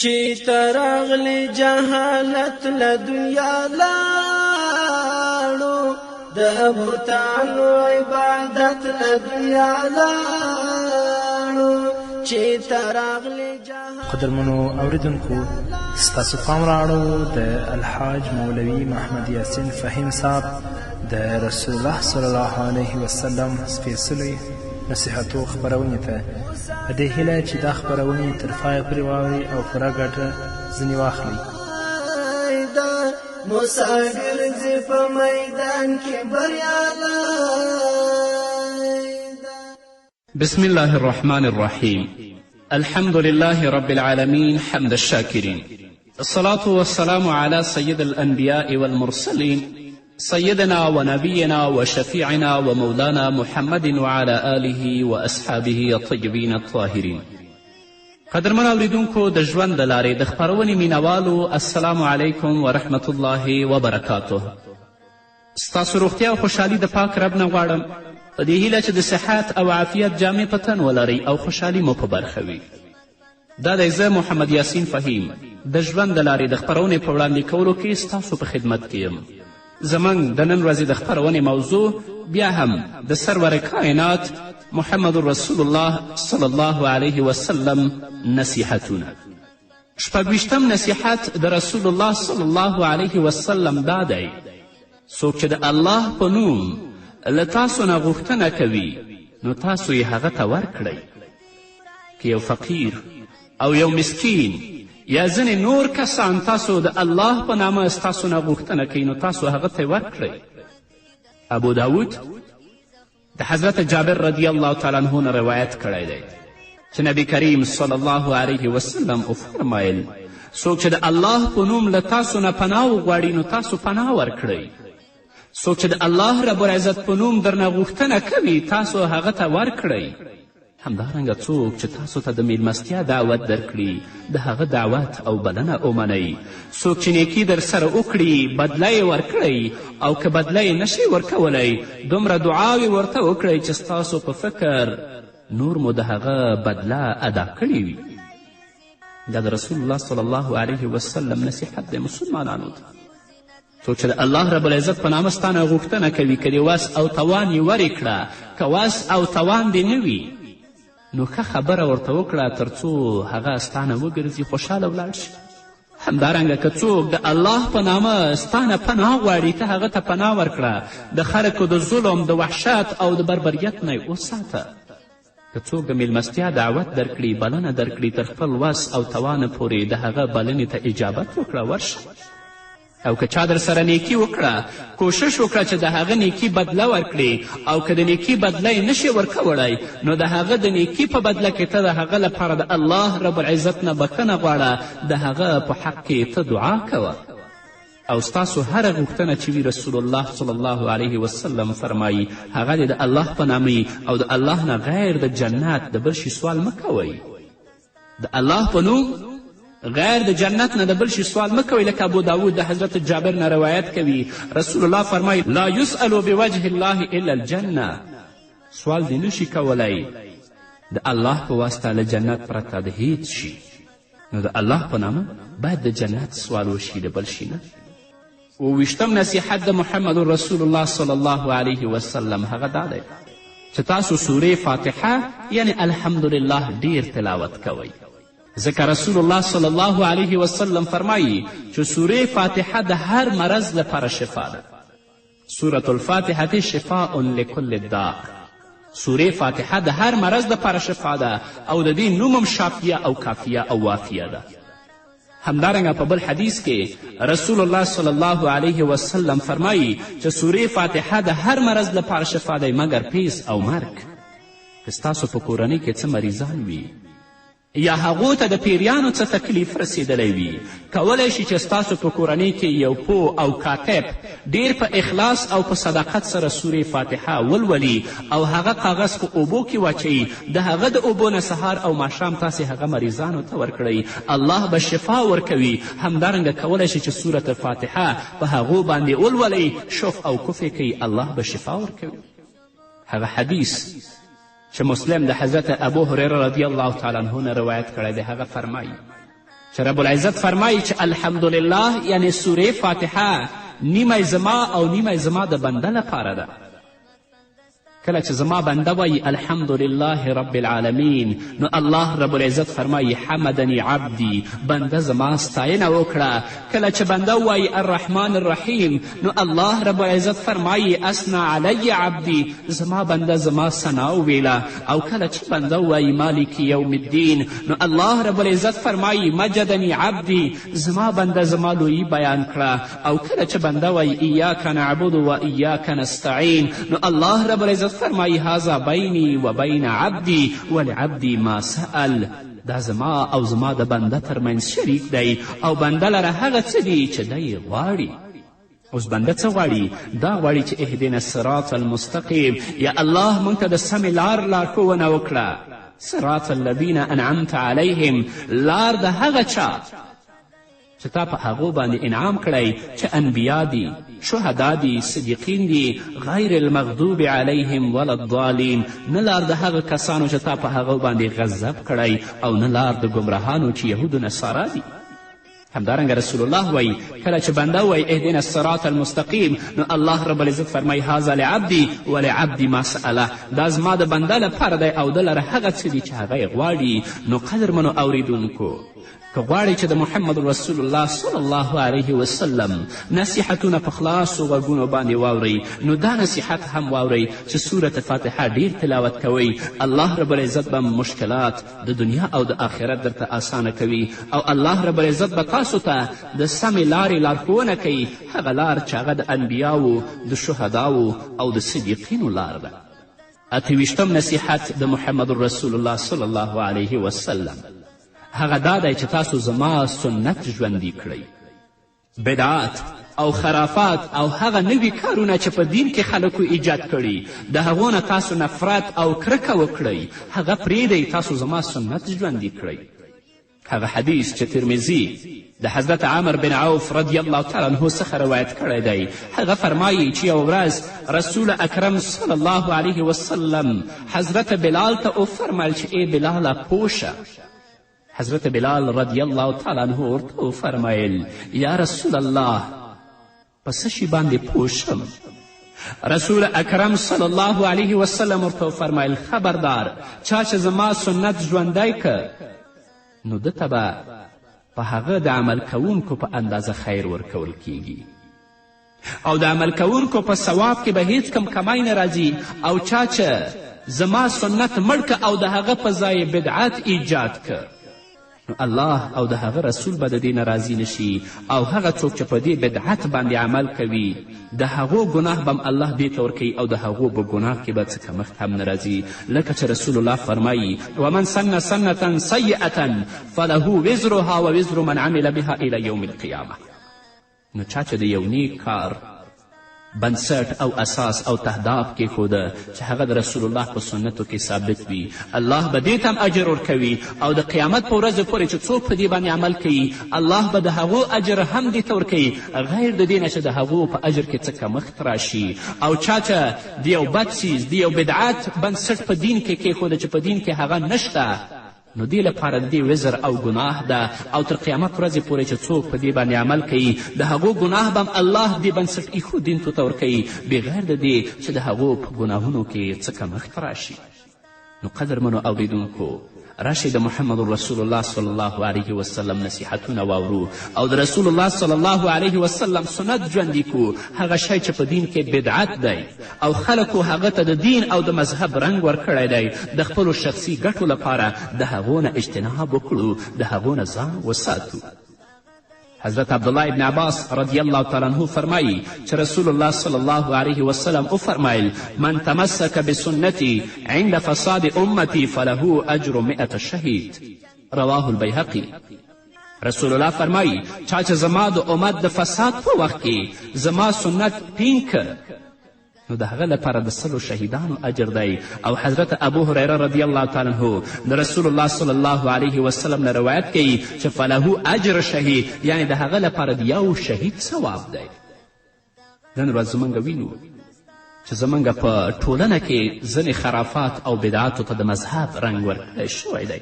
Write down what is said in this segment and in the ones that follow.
چې ترغلی جهالت له دنیا لاړو، د بوتانو عبادت له دنیا لاړو، چې ترغلی جهالت. قدرمنو اوریدونکو، ستاسو پام رااړو د الحاج مولوي محمد یاسین فهیم صاحب د رسول الله صلی الله علیه وسلم سپېڅلی نصیحتو خپرونې ته، په دې هیله چې دا خپرونې تر پایه پورې واورئ او پوره ګټه ځینې واخلئ. موسی ګرځي په میدان کې بریالی. بسم الله الرحمن الرحيم. الحمد لله رب العالمين، حمد الشاكرين، الصلاة والسلام على سيد الأنبياء والمرسلين، سيدنا ونبينا وشفيعنا ومولانا محمد وعلى آله وأصحابه الطيبين الطاهرين. قدرمن اوریدونکو، د ژوند د لارې د خپرونې مینوالو، السلام علیکم ورحمت الله وبرکاته. ستاسو روغتیا او خوشحالي د پاک رب نه غواړم، په دې هیله چې د صحت او عافیت جامې په تن ولرئ او خوشحالي مو په برخه وي. دا دی زه محمد یاسین فهیم د ژوند د لارې د خپرونې په وړاندې کولو کې ستاسو په خدمت کې یم. زموږ د نن ورځې د خپرونې موضوع بیا هم د سرور کائنات محمد رسول الله صلی الله علیه وسلم نصیحتونه. شپږویشتم نصیحت د رسول الله صلی الله علیه وسلم دا دی: څوک چې د الله په نوم له تاسو نه غوښتنه کوي، نو تاسو یې هغه ته ورکړئ. که یو فقیر او یو مسکین یا ځینې نور کسان تاسو د الله په نامه ستاسو نه غوښتنه کوي، نو تاسو هغه ته ورکړئ. ابو داود د حضرت جابر رضی الله تعالی عنه نه روایت کړی دی چې نبی کریم صلی الله علیه وسلم وفرمایل: څوک چې د الله په نوم له تاسو نه پناه وغواړي، نو تاسو پناه ورکړئ. څوک چې د الله رب العزت په نوم درنه غوښتنه کوي، تاسو هغه ته ورکړئ. همدارنګه څوک چې تاسو ته د میلمستیا دعوت درکړي، د هغه دعوت او بلنه ومنئ. څوک چې نیکي در سره وکړي، بدله یې ورکړئ، او که بدله یې نشئ ورکولی، دومره دعاوې ورته وکړئ چې ستاسو په فکر نور مو د هغه بدله ادا کړې وي. دا د رسول الله صلی الله علیه وسلم نصیحت دی مسلمانانو ته. څوک چې د الله رب العزت په نامه ستا نه غوښتنه کوي، که دې وس او توان یې ورې کړه، که وس او توان دې نه وي، نو ښه خبره ورته وکړه تر څو هغه ستا نه وګرځي، خوشحاله ولاړ شي. همدارنګه که څوک د الله په نامه ستا نه پناه غواړي، ته هغه ته پناه ورکړه، د خلکو د ظلم، د وحشت او د بربریت نه یې وساته. که څوک د میلمستیا دعوت درکړي، بلنه درکړي، تر خپل وس او توانه پورې د هغه بلنې ته اجابت وکړه، ورشه. او که چا در سره نیکي وکړه، کوشش وکړه چې د هغه نیکي بدله ورکړې، او که د نیکي بدله یې نشې ورکولی، نو د هغه د نیکي په بدله کې ته د هغه لپاره د الله رب العزت نه بښنه غواړه، د هغه په حق کې ته دعا کوه. او ستاسو هره غوښتنه چې وي، رسول الله صلی الله علیه وسلم فرمایي، هغه دې د الله په نامه، او د الله نه غیر د جنت د بل شي سوال مه کوئ. د الله په نوم غیر د جنت نه د بل شي سوال مه کوئ. لکه ابو داود د حضرت جابر نه روایت کوي، رسول الله فرمایي: لا یسأل بوجه الله الا الجنه. سوال دې نشي کولی د الله په واسطه له جنت پرته د هیڅ شي. نو د الله په نامه باید د جنت سوال وشي، د بل شي نه. اوویشتم نصیحت د محمد رسول الله صلی الله علیه وسلم هغه دا دی چې تاسو سورې فاتحه، یعنی الحمدلله، ډیر تلاوت کوئ، ځکه رسول الله صلی الله علیه وسلم فرمایي چې سورې فاتحه د هر مرض لپاره شفا ده. سورة الفاتحة شفاء لكل الداء. سورې فاتحه د هر مرض دپاره شفا ده، او د دې نوم هم شافیه او کافیه او وافیه ده. همدارنګه په بل حدیث کې رسول الله صلی الله علیه وسلم فرمایي چې سورې فاتحه د هر مرض لپاره شفا دی مګر پیس او مرګ. که ستاسو په کورنۍ کې څه مریضان وي یا هغو ته د پیریانو څه تکلیف رسېدلی وي، کولی شي چې ستاسو په کورنۍ کې یو پوه او کاتب ډیر په اخلاص او په صداقت سره سورې فاتحه ولولي او هغه کاغذ په اوبو کې واچوي. د هغه د اوبو نه سهار او ماښام تاسې هغه مریضانو ته ورکړئ، الله به شفا ورکوي. همدارنګه کولی شي چې سورة فاتحه په هغو باندې ولولئ، شف او کف یې کوي، الله به شفا ورکوي. هغه حدیث چې مسلم د حضرت ابو هریره رضی الله تعالی عنه نه روایت کړی دی، هغه فرمایي: چې رب العزت فرمایي چې الحمدلله یعنې سورې فاتحه نیمه زما او نیمه زما د بنده لپاره ده. کله چې زما بنده وایي الحمدلله رب العالمین، نو الله رب العزت فرمایي حمدني عبدي، بنده زما ستاینه وکړه. کله چې بنده وایي الرحمن الرحیم، نو الله رب العزت فرمایي اثنا علی عبدي، زما بنده زما ثنا وویله. او کله چې بنده وایي مالک یوم الدین، نو الله رب العزت فرمایي مجدني عبدي، زما بنده زما لویي بیان کړه. او کله چې بنده وایي ایاک نعبد و ایاک نستعین، نو الله رب العزت فرمایي هذا بیني و بین عبدي ولعبدي ما سأل، دا زما او زما د بنده ترمنځ شریک دی او بنده لره هغه څه دي چې دی یې غواړي. اوس بنده څه غواړي؟ دا غواړي چې اهدنا الصراط المستقیم، یا الله موږ ته د سمې لار لارښوونه وکړه، صراط الذین انعمت علیهم، لار د هغه چا چې تا په هغو باندې انعام کړی چې انبیا دي، شهدا دي، صدیقین دي، غیر المغضوب علیهم ولا الضالین، نه لار د هغه کسانو چې تا په هغو باندې غضب کړی او نه لار د ګمراهانو چې یهود و نصارا دي. همدارنګه رسول الله وایي کله چې بنده وایي اهدنا الصراط المستقیم، نو الله رب العزت فرمایي هذا لعبدي ولعبدي ما سأله، دا زما د بنده لپاره دی او ده لره هغه څه دي چې هغه یې غواړي. نو قدرمنو اوریدونکو، که غواړئ چې د محمد رسول الله صلی الله علیه وسلم نصیحتونه په خلاصو غوږونو باندې واورئ، نو دا نصیحت هم واورئ چې سورت فاتحه ډیر تلاوت کوئ، الله رب العزت به مشکلات د دنیا او د آخرت درته اسانه کوي او الله رب العزت به تاسو ته د سمې لارې لارښوونه کوي، هغه لار چې هغه د انبیاو، د شهداو او د صدیقینو لار ده. 28 نصیحت د محمد رسول الله صلی الله علیه وسلم هغه دا دی چې تاسو زما سنت ژوندي کړئ. بدعات او خرافات او هغه نوي کارونه چې په دین کې خلکو ایجاد کړي د هغو نه تاسو نفرت او کرکه وکړئ، هغه پرېږدئ، تاسو زما سنت ژوندي کړئ. هغه حدیث چې ترمذي د حضرت عمر بن عوف رضی الله تعالی عنه څخه روایت کړی دی، هغه فرمایي چې یوه ورځ رسول اکرم صلی الله علیه وسلم حضرت بلال ته وفرمیل چې ای بلاله پوه شه. حضرت بلال رضی الله تعالی عنه ورته وفرمیل یا رسول الله په څه شي باندې پوه شم؟ رسول اکرم صلی الله علیه وسلم ورته وفرمیل خبردار، چا چې زما سنت ژوندی که نو ده ته به په هغه د عمل کوونکو په اندازه خیر ورکول کیږي او د عمل کوونکو په ثواب کې به هیڅ کم کمی نه راځي، او چا چې زما سنت مړ که او د هغه په ځای بدعت ایجاد که نو الله او د هغه رسول به د دې نه راضي نشي، او هغه څوک چې په دې بدعت باندې عمل کوي د هغو ګناه به هم الله دې ته ورکوي او د هغو په ګناه کې به څه کمښت هم نه راځي، لکه چې رسول الله فرمایي ومن سن سنة سیئة فله وزرها ووزر من عمل بها الی یوم القیامة. نو چا چې د یو نیک کار بنسټ او اساس او تهداب کیښوده چې هغه د رسول الله په سنتو کې ثابت وي، الله به دې ته هم اجر ورکوي او د قیامت په ورځې پورې چې څوک په دې باندې عمل کوي الله به د هغو اجر هم دې ته ورکوي، غیر د دې نه چې د هغو په اجر کې څه کمښت راشي. او چا چې د یو بد څیز، د یو بدعت بنسټ په دین کې کیښوده چې په دین کې هغه نشته، نو دې لپاره د دې وزر او ګناه ده، او تر قیامت ورځې پورې چې څوک په دې باندې عمل کوي د هغو ګناه به هم الله دې بنسټ ایښودونکو ته ورکوي، بغیر د دې چې د هغو په ګناهونو کې څه کمښت راشي. نو قدرمنو اوریدونکو، راشئ د محمد رسول الله صلی الله علیه وسلم نصیحتونه واورو او د رسول الله صلی الله علیه وسلم سنت ژوندي کړو، هغه شی چې په دین کې بدعت دی او خلکو هغه ته د دین او د مذهب رنګ ورکړی دی، د خپلو شخصي ګټو لپاره د هغو نه اجتناب وکړو، د هغو نه ځان وساتو. حضرت عبدالله ابن عباس رضی الله تعالی عنه فرمایي چې رسول الله صلی الله علیه وسلم وفرمایل من تمسک بسنتي عند فساد امتي فله اجر مئة شهید، رواه البیهقي. رسول الله فرمایي چا چې زما د امت د فساد په وخت کې زما سنت ټینګ که نو د هغه لپاره د 100 شهیدانو اجر دی. او حضرت ابو هریره رضی الله تعالی عنه د رسول الله صلی الله علیه وسلم نه روایت کوي چې فله اجر شهید، یعنې د هغه لپاره د یو شهید ثواب دی. نن ورځ زموږ وینو چې زموږ په ټولنه کې ځینې خرافات او بدعاتو ته د مذهب رنګ ورکړی شوی دی.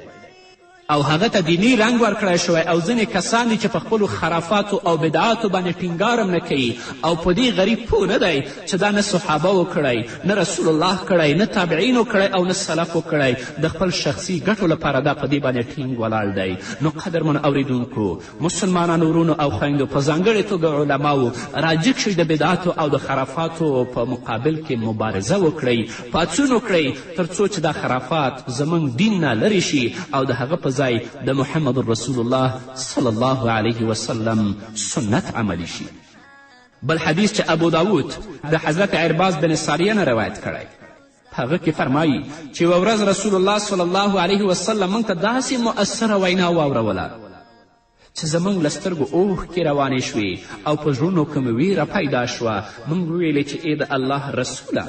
او هغه ته دیني رنګ ورکړی شوی، او ځینې کسان دي چې په خپلو خرافاتو او بدعاتو باندې ټینګار هم نه کوي او په دې غریب پوه نه دی چې دا نه صحابه کړی، نه رسول الله کړی، نه تابعینو کړی او نه سلفو کړی، د خپل شخصي ګټو لپاره دا په دې باندې ټینګ ولاړ دی. نو قدرمنو اوریدونکو، مسلمانانو ورونو او خویندو، په ځانګړې توګه علماو، راجګ شئ، د بدعاتو او د خرافاتو په مقابل کې مبارزه وکړئ، پاڅون وکړئ، تر څو چې دا خرافات زموږ دین نه لرې شي او د هغه په ځای د محمد رسول الله صلی الله علیه وسلم سنت عملي شي. بل حدیث چې ابو داود د حضرت عرباز بن ساریه نه روایت کړی، هغه کې فرمایي چې یوه ورځ رسول الله صلی الله علیه وسلم موږ ته داسې مؤثره وینا واوروله چې زموږ له سترګو اوښکې روانې شوې او په زړونو کې مو ویره پیدا شوه. موږ وویلې چې ای د الله رسوله،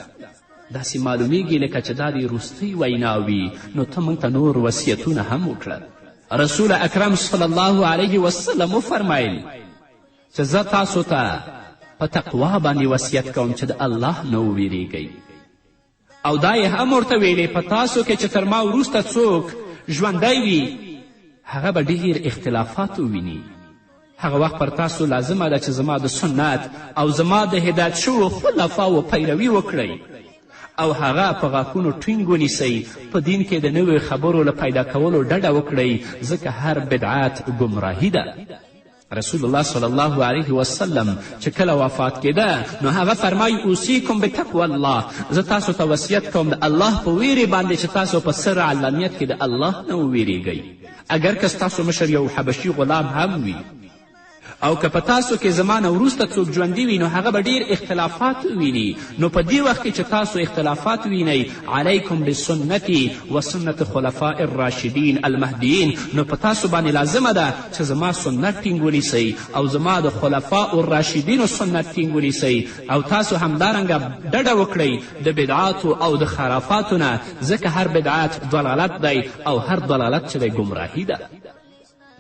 داسې معلومیږي لکه چې دا دې وروستۍ وینا وي، نو ته موږ ته نور وصیتونه هم وکړه. رسول اکرم صلی الله علیه وسلم وفرمیل چې زه تاسو ته په تقوا باندې وصیت کوم چې د الله نه وویریږئ. او دا یې هم ورته ویلې په تاسو کې چې تر ما وروسته څوک ژوندی وي هغه به ډېر اختلافات وویني. هغه وخت پر تاسو لازمه ده چې زما د سنت او زما د هدایت شوو خلفاوو پیروي وکړئ او هغه په غاښونو ټینګ ونیسئ. په دین کې د نویو خبرو له پیدا کولو ډډه وکړئ، ځکه هر بدعت ګمراهي ده. رسول الله صلی الله علیه وسلم چې کله وفات کېده نو هغه فرمایي اوصیکم بتقوی الله، زه تاسو ته وصیت کوم د الله په ویرې باندې چې تاسو په سر علانیت کې د الله نه وویریږئ، اګر که ستاسو مشر یو حبشي غلام هم وي، او که په تاسو کې زما نه وروسته څوک ژوندي وي نو هغه به ډېر اختلافات وویني. نو په دې وخت کې چې تاسو اختلافات وینئ، علیکم بسنتي و سنت خلفاء الراشدین المهدیین، نو په تاسو باندې لازمه ده چې زما سنت ټینګ ونیسئ او زما د خلفاء الراشدینو سنت ټینګ ونیسئ، او تاسو همدارنګه ډډه وکړئ د بدعاتو او د خرافاتو نه، ځکه هر بدعت ضلالت دی او هر ضلالت چې دی ګمراهي ده.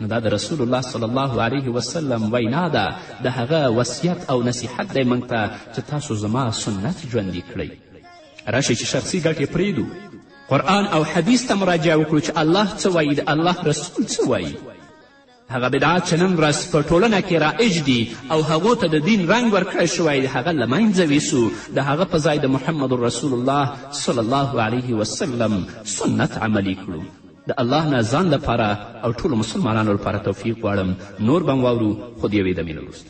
نو دا د رسول الله صلی الله علیه وسلم وینا ده، د هغه وصیت او نصیحت دی موږ ته چې تاسو زما سنت ژوندي کړئ. راشئ چې شخصي ګټې پرېږدو، قرآن او حدیث ته مراجعه وکړو چې الله څه وایي، د الله رسول څه وایي. هغه بدعات چې نن ورځ په ټولنه کې رایج دي او هغو ته د دین رنګ ورکړی شوی، هغه له منځه ویسو، د هغه په ځای د محمد رسول الله صلی الله علیه وسلم سنت عملي کړو. د الله نه ځان لپاره او ټولو مسلمانانو لپاره توفیق غواړم. نور به هم واورو خو د یوې دمې نه وروسته.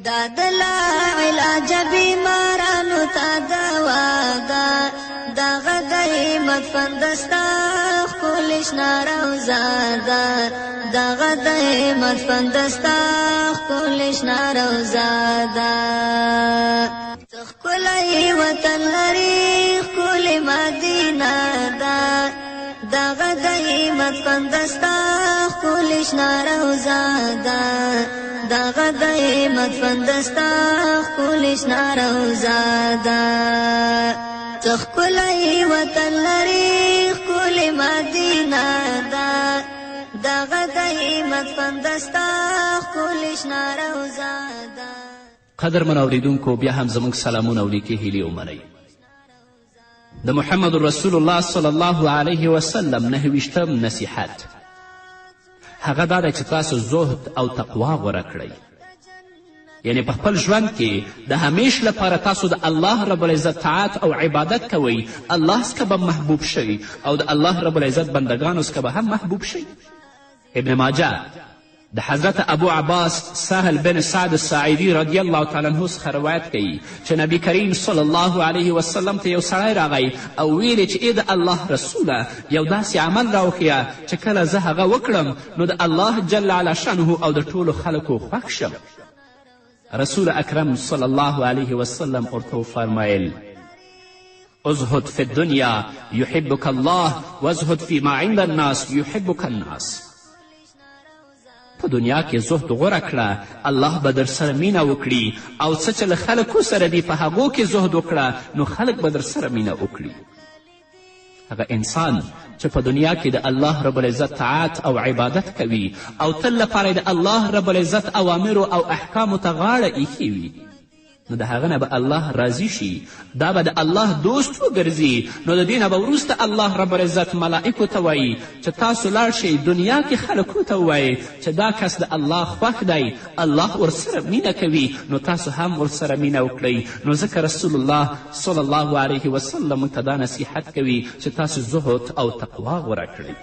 دا د لا علاج بیمارانو ته دوا ده، دغه د همت فندستا ښکلې شنه روضه ده، دغه د همت فندستا ښکلې شنه روضه ده. ښکلی وطن لري ښکلې مدینه ده، دغه د همت فندستا ښکلې شنه روضه ده، دغه د همت فندستا ښکلې شنه روضه ده. ښکلی وطن لري ښکلې مدینه ده، دغه د همت فندستا ښکلې شنه روضه ده. قدرمن اوریدونکو، بیا هم زموږ سلامونه او نیکې هیلې ومنئ. د محمد رسول الله صلی الله علیه وسلم 29 نصیحت هغه دا دی چې تاسو زهد او تقوا غوره کړئ، یعنی په خپل ژوند کې د همیش لپاره تاسو د الله رب العزت طاعت او عبادت کوئ، الله څخه به محبوب شئ او د الله رب العزت بندګانو څخه به هم محبوب شئ. ابن ماجه د حضرت ابو عباس سهل بن سعد الساعدي رضی الله تعالی عنه څخه روایت کوي چې نبی کریم صلی الله علیه وسلم ته یو سړی راغی او ویلې چې ای د الله رسوله، یو داسې عمل راوښیه چې کله زه هغه وکړم نو د الله جل علا شانه او د ټولو خلکو خوښ شم. رسول اکرم صلی الله علیه وسلم ورته وفرمیل ازهد فی الدنیا یحبک الله وازهد فیما عند الناس یحبک الناس. په دنیا کې زهد غوره کړه، الله به در سره مینه وکړي، او څه چې له خلکو سره دي په هغو کې زهد وکړه نو خلک به در سره مینه وکړي. هغه انسان چې په دنیا کې د الله رب العزت طاعت او عبادت کوي او تل لپاره د الله رب العزت اوامرو او احکامو ته غاړه ایښې وي، نو د هغه نه به الله راضي شي، دا به د الله دوست وګرځي. نو د دې نه به وروسته الله رب العزت ملائکو ته وایي چې تاسو لاړ شئ دنیا کې خلکو ته ووایئ چې دا کس د الله خوښ دی، الله ورسره مینه کوي، نو تاسو هم ورسره مینه وکړئ. نو ځکه رسول الله صلی الله علیه وسلم موږ ته دا نصیحت کوي چې تاسو زهد او تقوا غوره کړئ.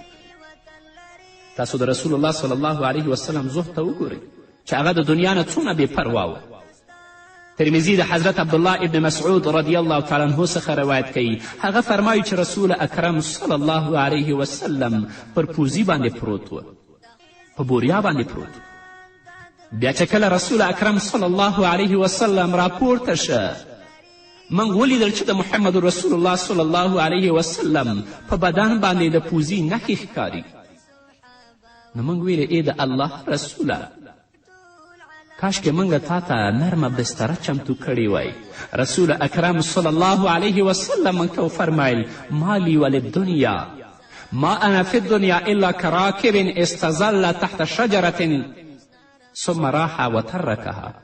تاسو د رسول الله صلی الله علیه وسلم زهد ته وګورئ چې هغه د دنیا نه څونه بې پروا و. ترمذي د حضرت عبدالله ابن مسعود رضی الله تعالی عنه څخه روایت کوي، هغه فرمایي چې رسول اکرم صلی الله علیه وسلم پر پوزي باندې پروت و، په بوریا باندې پروت. بیا چې کله رسول اکرم صلی الله علیه وسلم راپورته شه، موږ ولیدل چې د محمد رسول الله صلی الله علیه وسلم په بدن باندې د پوزي نښې ښکاري. نو موږ ویلې ای د الله رسوله، کاشکې موږ تا ته نرمه بستره چمتو کړې وای. رسول اکرم صلی الله علیه وسلم موږ ته وفرمیل مالی وللدنیا ما انا فی الدنیا الا کراکب استظل تحت شجرة ثم راح وترکها.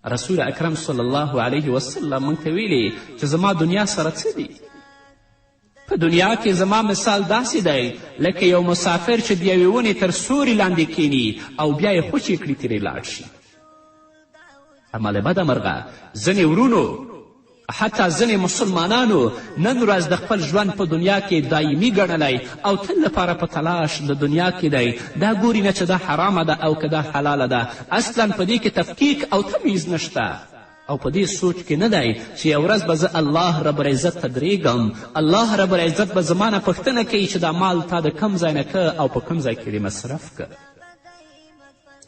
رسول اکرم صلی الله علیه وسلم موږ ته ویلي چې زما دنیا سره څه دي؟ په دنیا کې زما مثال داسې دی لکه یو مسافر چې د یوې ونې تر سوري لاندې کیني او بیا یې خوشې کړي ترې لاړ شي. اما له بده مرغه ځینې ورونو، حتی ځینې مسلمانانو نن ورځ د خپل ژوند په دنیا کې دایمي ګڼلی او تل لپاره په تلاش د دنیا کې دی. دا ګوري نه چې دا حرامه ده او که دا حلاله ده، اصلا په دې کې تفکیک او تمیز نشته او په دې سوچ کې نه دی چې یو ورځ به زه الله رب العزت ته درېږم، الله رب العزت به زما نه پوښتنه کوي چې دا مال تا د کوم ځای نه که او په کوم ځای کې دې مصرف که.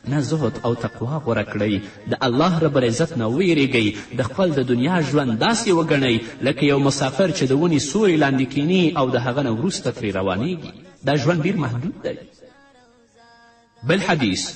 نه، زهد او تقوا غوره کړئ، د الله رب العزت نه ویریږئ، د خپل د دنیا ژوند داسې وګڼئ لکه یو مسافر چې د ونې سیوري لاندې کیني او د هغه نه وروسته ترې روانیږي. دا ژوند ډیر محدود دی. بل حدیث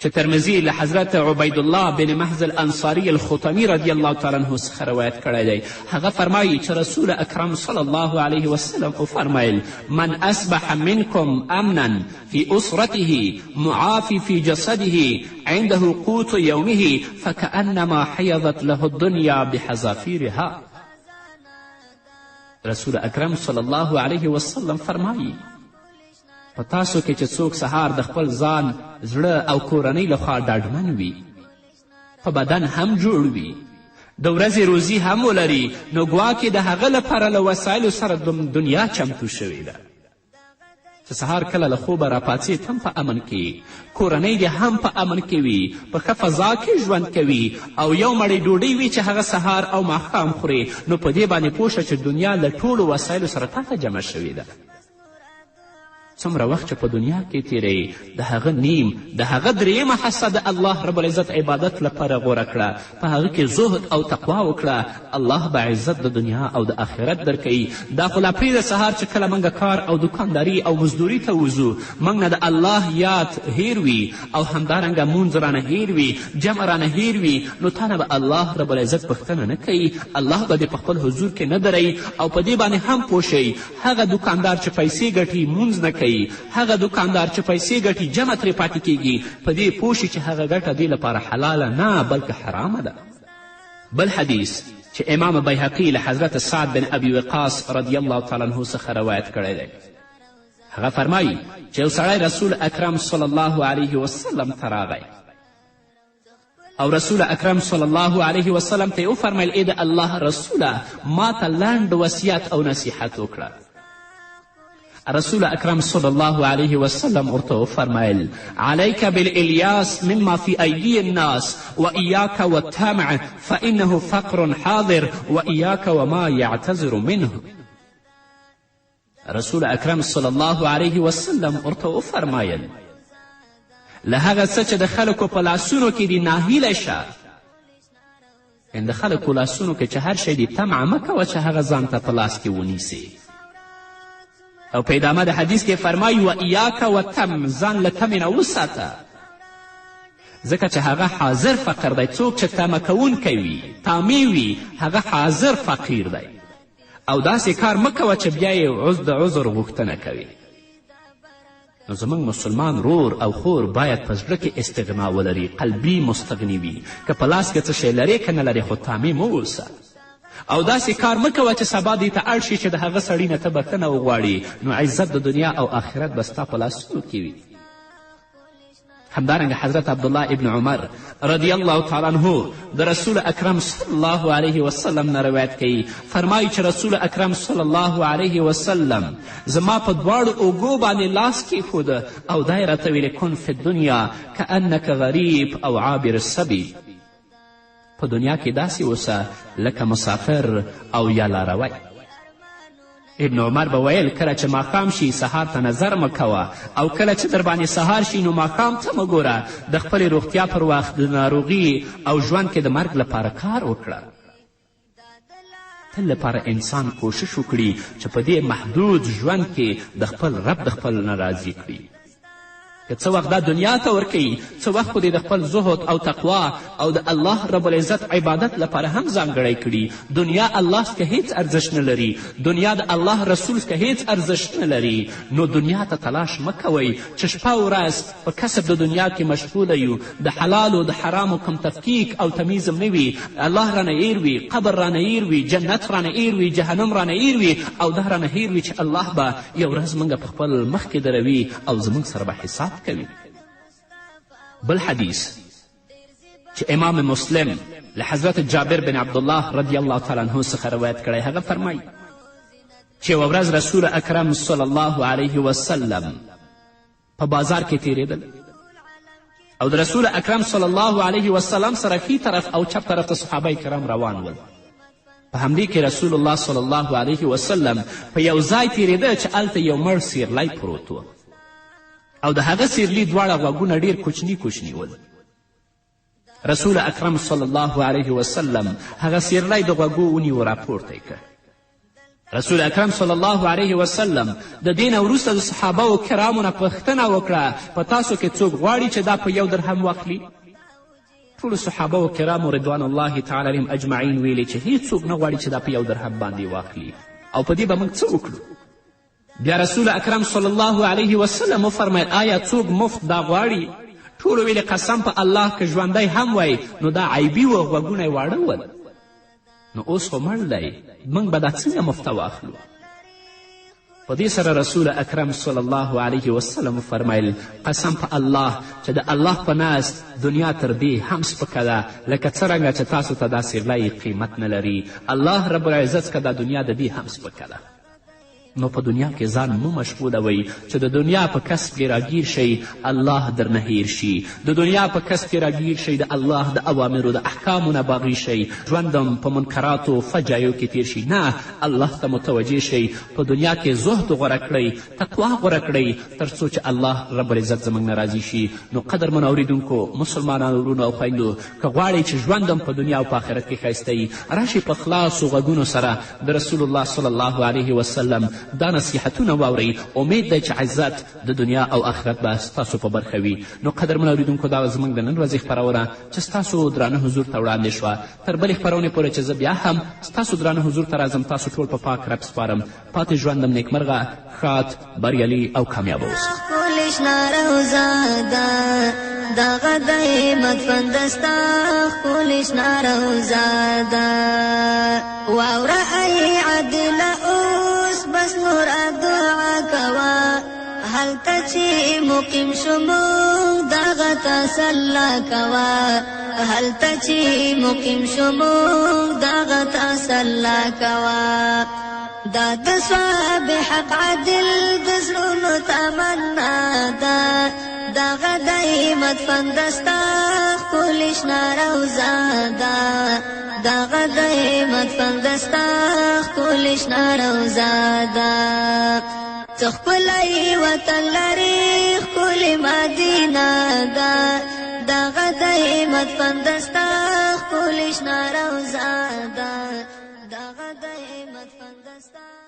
چې ترمذي له حضرت عبیدالله بن محض الانصاري الخطمي رضی الله تعالی عنه څخه روایت کړی دی، هغه فرمایي چې رسول اکرم صلی الله علیه وسلم وفرمیل من اصبح منکم امنا في أسرته معافي في جسده عنده قوت يومه فكأنما حيضت له الدنيا بحذافيرها. رسول اکرم صلی الله علیه وسلم فرمایي په تاسو کې چې څوک سهار د خپل ځان، زړه او کورنۍ لخوا ډاډمن وي، په بدن هم جوړ وي، د ورځې روزي هم ولري، نو ګواکې د هغه لپاره له وسایلو سره دنیا چمتو شوې ده. چې سهار کله له خوبه راپاڅې هم په امن کې، کورنۍ دې هم په امن کې وي، په ښه فضا کې ژوند کوي او یو مړۍ ډوډۍ وي چې هغه سهار او ماښام خورې، نو په دې باندې پوه شه چې دنیا له ټولو وسایلو سره تا ته جمع شوې ده. څومره وخت چې په دنیا کې تیروې د هغه نیم، د هغه درېیمه حصه د الله رب العزت عبادت لپاره غوره کړه، په هغه کې زهد او تقوا وکړه، الله به عزت د دنیا او د آخرت درکوي. دا خو لا پرېږده سهار چې کله موږ کار او دوکانداري او مزدوري ته وځو، موږ نه د الله یاد هیر وي او همدارنګه مونځ رانه هیر وي، جمع رانه هیر وي، نو تا نه به الله رب العزت پوښتنه نه کوي، الله به دې په خپل حضور کې نه دروي. او په دې باندې هم پوه شئ، هغه دوکاندار چې پیسې ګټي مونځ نه کوي، هغه دوکاندار چې پیسې ګټي جمع ترې پاتې کیږي، په دې پوه شي چې هغه ګټه دې لپاره حلاله نه بلکې حرامه ده. بل حدیث چې امام بیهقي له حضرت سعد بن ابي وقاص رضی الله تعالی عنه څخه روایت کړی دی، هغه فرمایي چې یو سړی رسول اکرم صلی الله علیه وسلم ته راغی او رسول اکرم صلی الله علیه وسلم ته یې وفرمیل ای د الله رسوله، ما ته لنډ وصیت او نصیحت وکړه. رسول اکرم صلی الله علیه وسلم ورته وفرمیل علیک بالالیاس مما فی ایدی الناس و ایاک والطمع فانه فقر حاضر و ایاک وما یعتذر منه. رسول اکرم صلی الله علیه وسلم ورته وفرمایل له هغه څه چې د خلکو په لاسونو کې دي ناهیله شه، یعنې د خلکو لاسونو کې چې هر شی دي طمعه مه کوه چې هغه ځان ته په لاس کې ونیسې. او په ادامه د حدیث کې فرمایي و ایاک و تم، ځان له تمې نه وساته، ځکه چې هغه حاضر فقر دی. څوک چې تمه کوونکی وي، طامع وي، هغه حاضر فقیر دی. او داسې کار مه کوه چې بیا یې د عذر غوښتنه کوي. نو زموږ مسلمان رور او خور باید په زړه کې استغنا ولري، قلبي مستغني وي. که په لاس کې څه شی لرې که نه لرې، خو طامع مه اوسه او داسې کار مه کوه چې سبا دې ته اړ شي چې د هغه سړي نه ته بښنه وغواړي. نو عزت د دنیا او آخرت به ستا په لاسونو کې وي. همدارنګه حضرت عبدالله ابن عمر رضی الله تعالی عنه د رسول اکرم صلی الله علیه وسلم نه روایت کوي، فرمایي چې رسول اکرم صلی الله علیه وسلم زما په دواړو اوږو باندې لاس کیښوده او دا یې راته ویلې کن فی الدنیا کأنک غریب او عابر السبیل. په دنیا کې داسې اوسه لکه مسافر او یا لاروی. ابن عمر به ویل کله چې ماښام شي سهار ته نظر مه کوه او کله چې درباندې سهار شي نو ماښام ته مه ګوره. د خپلې روغتیا پر وخت د ناروغي او ژوند کې د مرګ لپاره کار وکړه. تل لپاره انسان کوشش وکړي چې په دې محدود ژوند کې د خپل رب د خپل نه راضي کړي. که څه وخت دا دنیا ته ورکوي، څه وخت خو دې د خپل زهد او تقوا او د الله رب العزت عبادت لپاره هم ځانګړی کړي. دنیا الله څخه هیڅ ارزښت نه لري، دنیا د الله رسول څخه هیڅ ارزښت نه لري. نو دنیا ته تلاش مه کوئ چې شپه ورځ په کسب د دنیا کې مشغوله یو، د حلالو د حرامو کوم تفکیک او تمیز هم نه وي، الله رانه هیر وي، قبر رانه هیر وي، جنت رانه هیر وي، جهنم رانه هیر وي، او دا رانه هیر وي چې الله به یو ورځ موږ په خپل مخ کې دروي او زموږ سره به حساب کوي. بل حدیث چې امام مسلم له حضرت جابر بن عبدالله رضی الله تعالی عنه څخه روایت کړی، هغه فرمایي چې یوه ورځ رسول اکرم صلی الله علیه وسلم په بازار کې تیریدل او د رسول اکرم صلی الله علیه وسلم سره ښي طرف او چپ طرف ته صحابه کرام روان ول. په همدې کې رسول الله صلی الله علیه وسلم په یو ځای تیریده چې هلته یو مړ سیرلی پروت و او د هغه سیرلي دواړه غوږونه ډیر کوچني کوچني ول. رسول اکرم صلی الله علیه وسلم هغه سیرلی د غوږو ونیو، راپورته یې کړ. رسول اکرم صلی الله علیه وسلم د دې نه وروسته د صحابه کرامو نه پوښتنه وکړه، په تاسو کې څوک غواړي چې دا په یو درهم واخلي؟ ټولو صحابه کرامو رضوان الله تعالی علیهم اجمعین ویلې چې هیڅوک نه غواړي چې دا په یو درهم باندې واخلي او په دې به موږ څه وکړو؟ بیا رسول اکرم صلی الله علیه وسلم وفرمیل آیا څوک مفت دا غواړي؟ ټولو ویلې قسم په الله که ژوندی هم وای نو دا عیبي و، غوږونه یې واړه ول، نو اوس خو مړ دی، موږ به دا څنګه مفته واخلو؟ په دې سره رسول اکرم صلی الله علیه وسلم وفرمیل قسم په الله چې د الله په نزد دنیا تر دې هم سپکه ده لکه څرنګه چې تاسو ته دا سیرلی قیمت نه لري. الله رب العزت څخه دا دنیا د دې هم سپکه ده. نو په دنیا کې ځان مه مشغولوئ چې د دنیا په کسب کې راګیر شئ الله درنه هیر شي، د دنیا په کسب کې راګیر شئ د الله د اوامرو د احکامو نه باغي شئ، ژوند هم په منکراتو فجایو کې تیر شي. نه، الله ته متوجه شئ، په دنیا کې زهد غوره کړئ، تقوا غوره کړئ، تر څو چې الله رب العزت زموږ نه راضي شي. نو قدرمنو اورېدونکو مسلمانانو وروڼو او خویندو، که غواړئ چې ژوند هم په دنیا او په آخرت کې ښایسته وي، راشئ په خلاصو غوږونو سره د رسول الله صلی الله علیه وسلم دا نصیحتونه واورئ. امید دی چې عزت د دنیا او آخرت به ستاسو په برخه وي. نو قدرمنو اورېدونکو، دا زموږ د نن ورځې خپرونه چې ستاسو درانه حضور ته وړاندې شوه. تر بلې خپرونې پورې چې زه بیا هم ستاسو درانه حضور ته راځم، تاسو ټول په پاک رب سپارم. پاتې ژوندم نیکمرغه، ښاد، بریالي او کامیابه اوسئ. ښکلې شنه روضه ده، دغه د همت فندستا ښکلې شنه روضه ده. واوره ای عادله اوس بس نوره دعا کوه، هلته چې مقیم شو موږ دغه تسلا کوه، هلته چې مقیم شو موږ دغه تسلا کوه. دا د ثواب حق عادل د زړونو تمنا ده، دغه د همت فندستا ښکلې شنه روضه ده، دغه د همت فندستا ښکلې شنه روضه ده. څه ښکلی وطن لري ښکلې مدینه ده، دغه د همت فندستا ښکلې شنه روضه ده، دغه د همت فندستا.